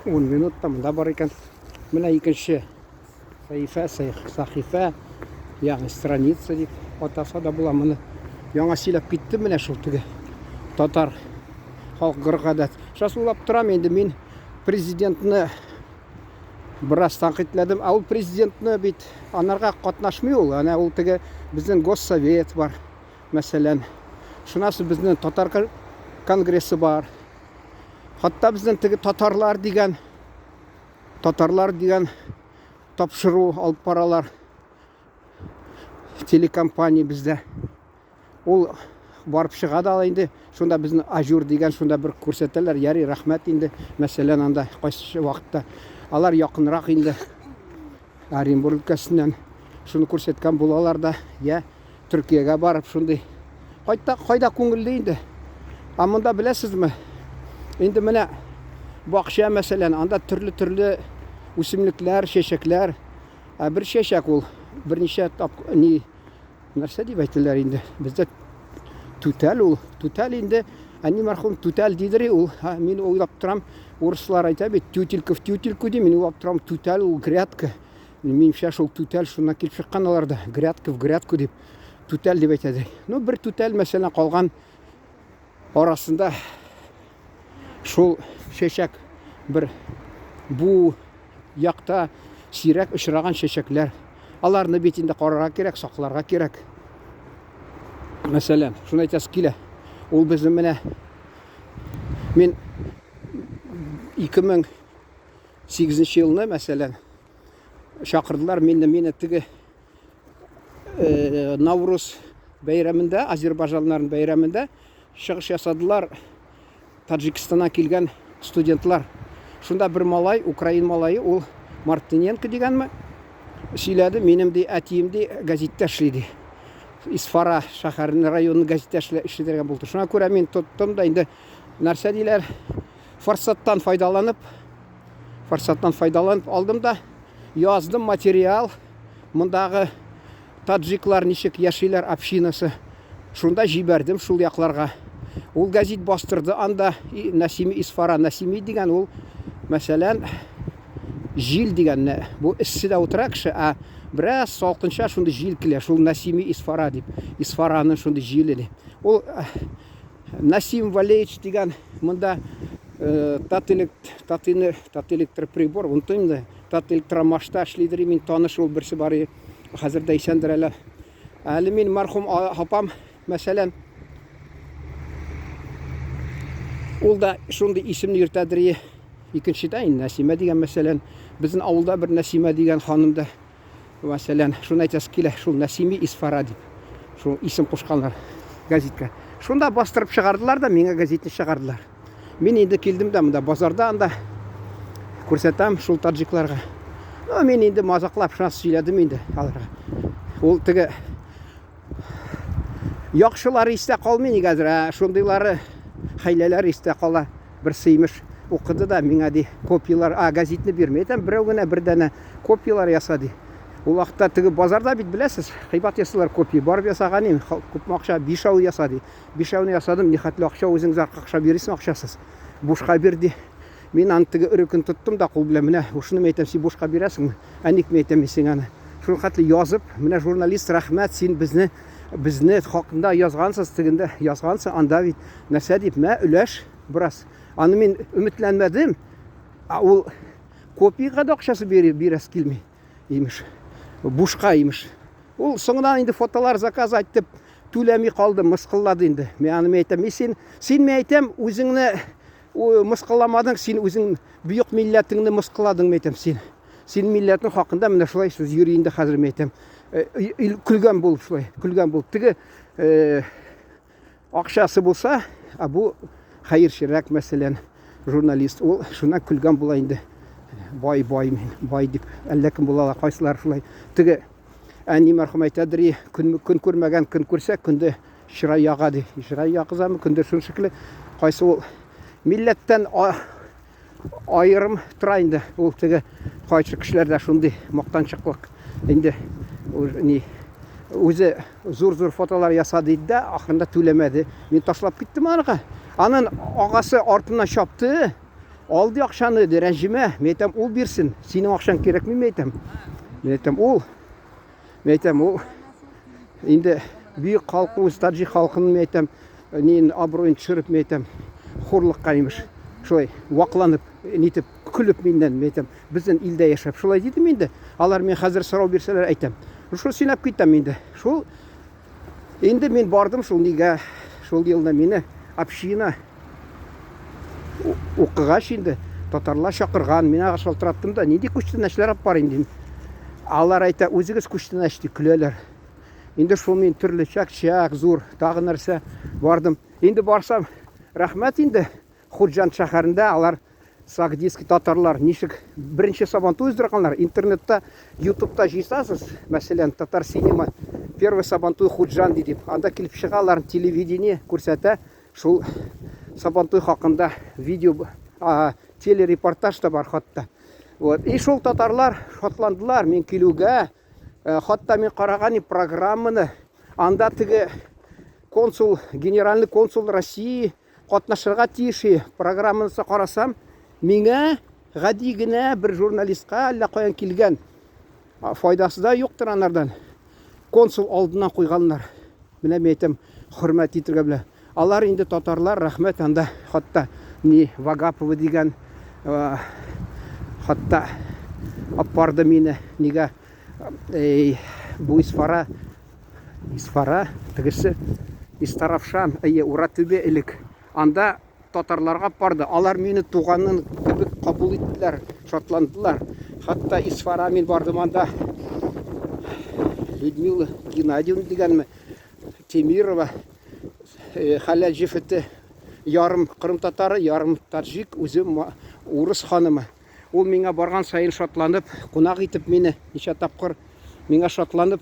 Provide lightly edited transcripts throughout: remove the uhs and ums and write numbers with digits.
10 минут та монда бар икән. Менә икенче сәхифә, сәхифә, ягъни страница дип атаса да була моны. Яңа сөйләп киттем менә шул теге татар халык гореф-гадәт. Сейчас уйлап торам инде мин президентны бераз тәнкыйтьләдем. Ә ул президентны бит анарга катнашмый ул. Әнә ул теге безнең госсовет бар, мәсәлән. Шуннан безнең татар конгрессы бар. Хатта безнең теге татарлар дигән татарлар дигән тапшыру алып баралар. Телекомпания бездә. Ул барып чыга да инде. Шунда безнең Ажур дигән шунда бер күрсәтәләр. Яри, рәхмәт инде. Мәсәлән, анда кайсы вакытта алар якынрак инде Оренбург өлкәсеннән шуны күрсәткән булалар да, я Төркиягә барып шундый. Кайта кайда күңелле инде. Ә монда беләсезме? Инде менә бакча мәсәлән, анда төрле-төрле үсемлекләр, чәчәкләр. Ә бер чәчәк ул берничә тап ни Нәрсә дип әйтәләр инде? Бездә түтәл ул. Түтәл инде, әни мәрхүм түтәл дидер ул. Ха, мин уйлап торам, урыслар әйтә бит, тютелька в тютельку ди, мин уйлап торам, түтәл ул грядка. Минемчә шул түтәл шуннан килеп чыккан алар да, грядка в грядку дип, түтәл дип әйтә. Ну, бер түтәл мәсәлән калган арасында шул чәчәк бер бу якта сирәк очраган чәчәкләр. Аларны бит инде карарга кирәк, сакларга кирәк. Мәсәлән, шуны әйтәсе килә. Ул безнең менә мин 2008 елны, мәсәлән, чакырдылар мине, мине теге э, Навруз бәйрәмендә, азербайҗаннарның бәйрәмендә чыгыш ясадылар. Таджикистаннан килгән студентлар. Шунда бер малай, украин малае, ул Мартыненко дигәнме, сөйләде, минем ди әтием ди гәзиттә эшли ди. Исфара шәһәренең районының гәзиттә эшли дигән булды. Шуңа күрә мин тоттым да инде нәрсә диләр, форсаттан файдаланып, форсаттан файдаланып алдым да яздым материал. Мондагы Таджиклар ничек яшиләр общинасы. Шунда җибәрдем шул якларга. Ул гәзит бастырды анда Нәсими Исфара. Нәсими дигән ул, мәсәлән, җил дигәнне. Бу эсседә утыра кеше, ә бераз салкынча шундый җил килә. Шул Нәсими Исфара дип. Исфараның шундый җиле ди. Ул Насим Валеевич дигән монда Тателек, Тателектроприбор, онытыйм да, Тателектромашта эшлидер, мин таныш ул берсе бар. Хәзер дә исәндер әле. Әле мин мәрхүм апам, мәсәлән, ул да шундый исемне йөртәдер. Икенчедә инде Нәсимә дигән, мәсәлән, безнең авылда бер Нәсимә дигән ханым да, мәсәлән, шуны әйтәсе килә, шул Нәсими Исфара дип, шул исем кушканнар гәзиткә. Шунда бастырып чыгардылар да, миңа гәзитне чыгардылар. Мин инде килдем дә монда базарда анда күрсәтәм шул таджикларга. Ну, мин инде мазаклап шуны сөйләдем инде аларга. Ул теге яхшылары истә калмый нигәдер, ә шундыйлары хәйләләр истә кала. Бер сыймыш укыды да миңа ди копиялар, а газетны бирми. Әйтәм, берәү генә бер данә копиялар яса ди. Ул вакытта теге базарда бит беләсез, кыйбат ясыйлар копия. Барып ясаган идем, күпме акча, бишәү яса ди. Бишәүне ясадым, нихәтле акча, үзең зарка акча бирерсең акчасыз. Бушка бир ди. Мин аны теге өрекен тоттым да кул белән, менә шуны әйтәм, син бушка бирәсеңме? Ә ник мин әйтәм мин сиңа аны. Шул хәтле язып, менә журналист, рәхмәт, син безне безне хакында язгансыз, тегендә язгансың, анда бит нәрсә дип, мә өләш бераз. Аны мин өметләнмәдем. Ә ул копиягә дә акчасы бирәсе килми, имеш. Бушка, имеш. Ул соңыннан инде фотолар заказ айтып, түләми калды, мыскыллады инде. Мин аны мин әйтәм, син, син мин әйтәм, үзеңне мыскылламадың, син үзең бөек милләтеңне мыскылладың, мин әйтәм, син. Син милләтең хакында менә шулай сүз йөри инде хәзер, мин әйтәм. Э, көлгән булып шулай, көлгән булып. Теге э, акчасы булса, ә бу хәерчерәк, мәсәлән, журналист, ул шуннан көлгән була инде. Бай, бай мин, бай дип, әллә кем була ала, кайсылар шулай. Теге Әни мәрхүм әйтәдер, көн, көн күрмәгән көн күрсә, көндә чырай яга ди. Чырай ягызамы, көндә шул шикелле. Кайсы ул милләттән аерым тора инде. Ул теге кайсы кешеләрдә шундый мактанчыклык инде ни үзе зур-зур фотолар ясады иде дә, ахырында түләмәде. Мин ташлап киттем аныкы. Анын агасы артыннан чапты. Ал ди акчаны, ди, рәнҗемә. Мин әйтәм, ул бирсен. Синең акчаң кирәкми, мин әйтәм. Мин әйтәм, ул. Мин әйтәм, ул инде бөек халкы үз таҗик халкының, мин әйтәм, нин абруен төшереп, мин әйтәм, хурлыкка имеш. Шулай вакланып, нитеп, көлеп миннән, мин әйтәм, безнең илдә яшәп. Шулай дидем инде. Алар мин хәзер сорау бирсәләр әйтәм. Шул сөйләп китәм инде. Шул Инде мин бардым шул нигә, шул елны мине община укыгач инде татарлар чакырган, мин ага шалтыраттым да, нинди күчтәнәчләр алып барыйм дим. Алар әйтә, үзегез күчтәнәч дип көләләр. Инде шул мин төрле чәк-чәк, зур, тагы нәрсә бардым. Инде барсам, рәхмәт инде, Худжанд шәһәрендә алар сагдийский татарлар ничек беренче сабантуй уздырганнар. Интернетта, ютубта җыйсасыз, мәсәлән, Татар синема первый сабантуй Худжанди дип, анда килеп чыга, алар телевидение күрсәтә, шул сабантуй хакында видео, телерепортаж та бар хатта. Вот. И шул татарлар шатландылар мин килүгә. Э, хатта мин караган программаны, анда теге консул, генеральный консул России катнашырга тиеш программасы карасам, миңа гади генә бер журналистка әллә каян килгән файдасы да юктыр анардан. Консул алдына куйганнар. Менә мин әйтәм, хөрмәт итергә белә. Алар инде татарлар, рәхмәт, анда хатта ни Вагапова дигән хатта аппарды мине нигә бу Исфара Исфара, тегесе Истаравшан, әйе, Уратүбе элек. Анда татарларга барды. Алар мине туганын кебек кабул иттеләр, шатландылар. Хәтта Исфара мин бардым анда. Людмила Геннадьевна дигәнме, Темирова, э, хәләл җефете, ярым кырым татары, ярым таджик, үзе урыс ханымы. Ул миңа барган саен шатланып, кунак итеп мине ничә тапкыр миңа шатланып,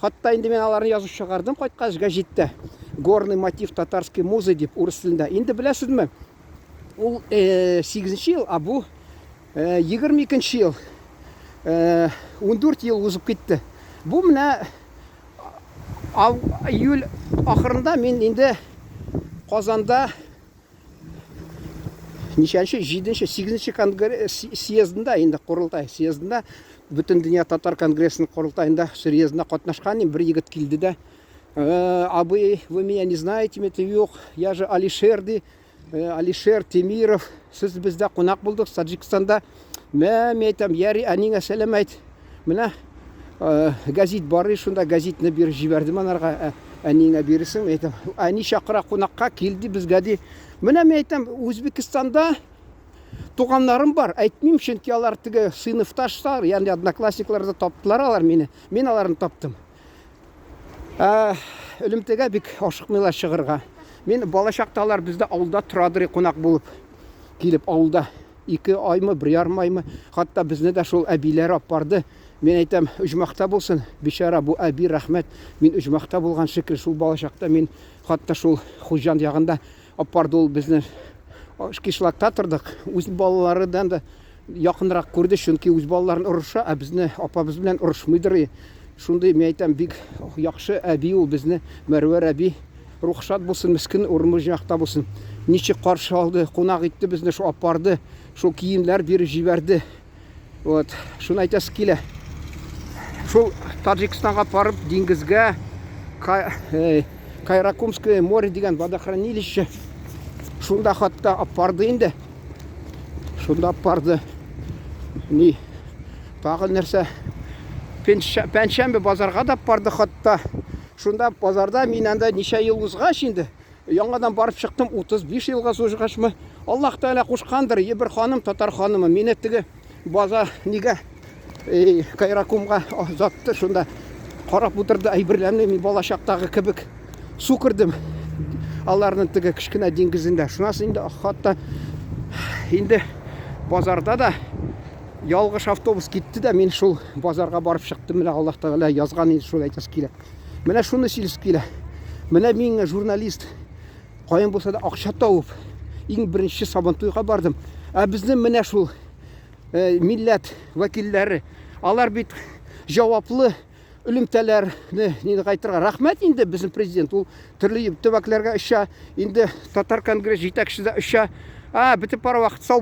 хатта инде мин аларны язып чыгардым кайткач гәҗиттә. Горный мотив татарской музы дип урыс телендә. Инде беләсезме, ул 8 ел, а бу 22 ел. 14 ел узып китте. Бу менә июль ахырында мин инде Казанда ничәнче, җиденче, сигезенче конгресс съездында, инде корылтай съездында, Бөтендөнья татар конгрессының корылтаенда, съездында катнашкан идем. Бер егет килде дә, «Э, абый, вы меня не знаете, мен юк, я же Алишер ди, э, Алишер Темиров, сез бездә кунак булдык Таджикстанда. Мә, мен әйтәм, яри, әниңә сәлам әйт. Менә э, гәзит бар шунда гәзитне биреп җибәрдем анарга. Ә, әниеңә бирерсең, мин әйтәм. Әни чакыра кунакка, килде безгә ди. Менә мин әйтәм, Үзбекстанда туганнарым бар. Әйтмим, чөнки алар теге сыйныфташлар, ягъни одноклассниклар да таптылар алар мине. Мин аларны таптым. Ә, элемтәгә бик ашыкмыйлар чыгырга. Мин балачакта алар бездә авылда торадыр кунак булып килеп авылда ике аймы, бер ярым аймы, хатта безне дә шул әбиләр алып барды. Мин әйтәм, оҗмахта булсын, бичара бу әби, рәхмәт, мин оҗмахта булган шикелле шул балачакта мин хатта шул Хуҗан ягында алып барды ул безне. Кишлакта тордык. Үз балаларыдан да якынрак күрде, чөнки үз балаларын орыша, ә безне апабыз белән орышмыйдыр. Шундый, мин әйтәм, бик яхшы әби ул безне, Мәрвәр әби. Рух шат булсын, мескен урыны җакта булсын. Ничек каршы алды, кунак итте безне, шул апарды, шул киемнәр биреп җибәрде. Вот, шуны әйтәсе килә. Шул Таджикстанга барып, диңгезгә, э, Кайракумское море дигән водохранилище. Шунда хатта апарды инде. Шунда апарды. Ни, тагы нәрсә? Пәншәмбе базарга да барды хатта. Шунда базарда мин анда ничә ел узгач инде, яңадан барып чыктым, 35 елга узгачмы. Аллаһ Тәгалә кушкандыр, е бер ханым, татар ханымы, мине теге база нигә Кайракумга озатты, шунда карап утырды әйберләрне, мин балачактагы кебек су кердем. Аларның теге кечкенә диңгезендә. Шуннан соң инде хатта инде базарда да ялгыш автобус китте дә, мин шул базарга барып чыктым. Менә Аллаһ Тәгалә язган инде, шул әйтәсе килә. Менә шуны сөйләсе килә. Менә мин журналист, каян булса да акча табып, иң беренче Сабантуйга бардым. Ә безнең менә шул э, милләт вәкилләре, алар бит җаваплы элемтәләрне нинди кайтырга. Рәхмәт инде безнең президент, ул төрле төбәкләргә оча, инде татар конгресс җитәкчесе дә оча. А, бетеп бара вакыт, сау бул.